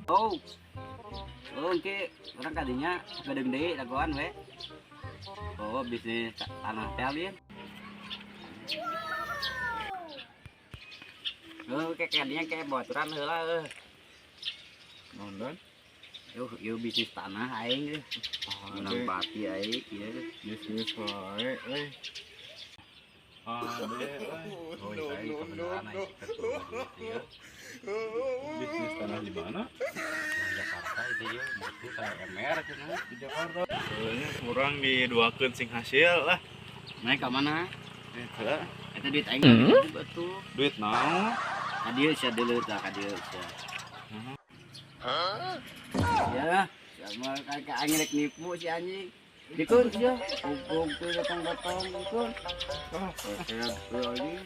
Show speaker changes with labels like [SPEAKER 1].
[SPEAKER 1] Oh. Oh, engke urang kadinya gadeng deui dagoan we. Oh, bisnis tanah teh alin. Oh, kayak kadinya kayak baturan heula euy.
[SPEAKER 2] Nonton.
[SPEAKER 1] Yuh, ieu bisnis tanah aing euy. Menang bati aing ieu.
[SPEAKER 2] Bisnis wae euy. Ade euy.
[SPEAKER 1] Oh, aing kebenaran aing ieu.
[SPEAKER 2] Bisnis tanah di mana?
[SPEAKER 1] Di Jakarta itu ieu butuh kayak MR cenah.
[SPEAKER 2] Di Jakarta. Soalnya kurang diduakeun sing hasil lah.
[SPEAKER 1] Naik ka mana?
[SPEAKER 2] Eta
[SPEAKER 1] Eta duit aing atuh.
[SPEAKER 2] Duit naon?
[SPEAKER 1] Ka dieu sia deuleu tah, ka dieu sia. Ya, sama kakak aing rek nipu si anjing. Dikun sia, hukum tuh datang-datang dikun.
[SPEAKER 2] Ah, kayak anjing.